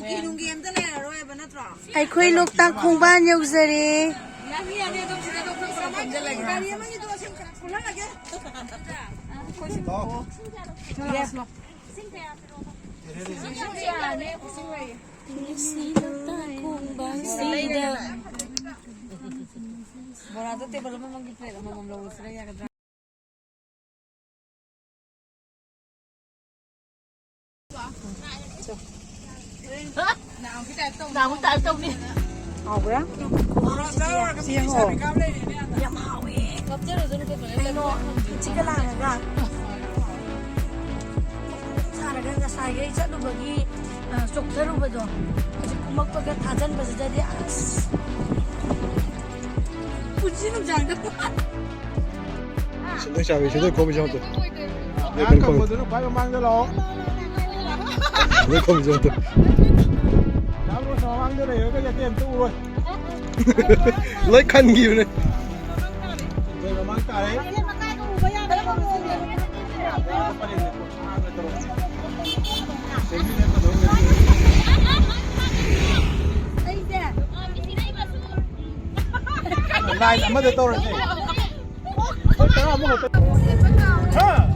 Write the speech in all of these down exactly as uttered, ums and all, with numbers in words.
ꯅꯨꯡꯒꯤ ꯑꯝꯇ ꯂꯩꯔꯔꯣꯏꯕ ꯅꯠꯇ꯭ꯔꯣ? ꯑꯩꯈꯣꯏ ꯂꯣꯛꯇꯥꯛ ꯈꯣꯡꯕꯥꯟ ꯌꯧꯖꯔꯦ꯫ ꯌꯥꯅꯤ, ꯌꯥꯅꯤ, ꯑꯗꯨꯝ ꯁꯤꯗ ꯑꯗꯨꯝ ꯐꯝꯖꯜꯂꯒꯦ꯫ ꯒꯥꯔꯤ ꯑꯃꯒꯤꯗꯣ ꯑꯁꯤ ꯄꯨꯜꯍꯜꯂꯒꯦ꯫ ꯂꯥꯛꯑꯣ꯫ ꯂꯥꯛꯑꯣ꯫ ꯏꯁꯤꯡ ꯂꯣꯛꯇꯥꯛ ꯈꯣꯡꯕꯥꯟꯁꯤꯗ꯫ ꯕꯣꯔꯥꯗꯣ ꯇꯦꯕꯜ ꯑꯃꯃꯝꯒꯤ ꯄ꯭ꯂꯦꯠ ꯑꯃꯃꯝ ꯂꯧꯔꯁꯤꯔ ꯌꯥꯒꯗ꯭ꯔꯥ? ꯅꯍꯥꯟꯃꯨꯛꯀꯤ ꯇꯥꯏꯞ ꯇꯧꯅꯤ꯫ ꯍꯥꯎꯕ꯭ꯔꯥ? ꯁꯤ ꯌꯦꯡꯉꯣ꯫ ꯌꯥꯝ ꯍꯥꯎꯋꯦ꯫ ꯀꯩꯅꯣ, ꯃꯤꯠꯁꯤꯒ ꯂꯥꯡꯉꯒ ꯁꯥꯔꯒ ꯉꯁꯥꯏꯈꯩ ꯆꯠꯂꯨꯕꯒꯤ, ꯑ, ꯆꯣꯛꯊꯔꯨꯕꯗꯣ ꯍꯧꯖꯤꯛ ꯀꯨꯝꯃꯛꯄꯒ ꯊꯥꯖꯤꯟꯕꯁꯤꯗꯗꯤ ꯑꯁ꯫ ꯄꯨꯟꯁꯤ ꯅꯨꯡꯁꯥꯡꯗ ꯁꯤꯗ ꯆꯥꯕꯤ, ꯁꯤꯗ ꯈꯣꯝꯃꯤꯁꯤ ꯑꯃꯨꯛꯇ꯫ ꯁꯤꯗ ꯈꯣꯝꯃꯤ-, ꯀꯪꯕꯗꯨꯅ ꯈ꯭ꯋꯥꯏ ꯃꯃꯥꯡꯗ ꯂꯥꯛꯑꯣ꯫ ꯁꯤꯗ ꯈꯣꯝꯃꯤꯁꯤ ꯑꯃꯨꯛꯇ꯫ ꯌꯥꯝ ꯃꯃꯥꯡꯗ ꯂꯩꯔꯒ ꯌꯥꯇꯦꯝ ꯑꯝꯇ ꯎꯔꯣꯏ꯫ ꯂꯣꯏ ꯈꯟꯈꯤꯕꯅꯦ꯫ ꯃꯣꯏ ꯃꯃꯥꯡ ꯇꯥꯔꯦ꯫ ꯂꯥꯏꯟ ꯑꯃꯗ ꯇꯧꯔꯁꯦ꯫ ꯍꯥ?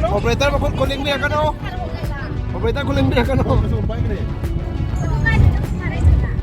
ꯑꯣꯄꯔꯦꯇꯔ ꯃꯈꯨꯠ ꯈꯨꯂꯦꯡꯕꯤꯔꯛꯀꯅꯣ꯫ ꯑꯣꯄꯔꯦꯇꯔ ꯈꯨꯂꯦꯡꯕꯤꯔꯛꯀꯅꯣ꯫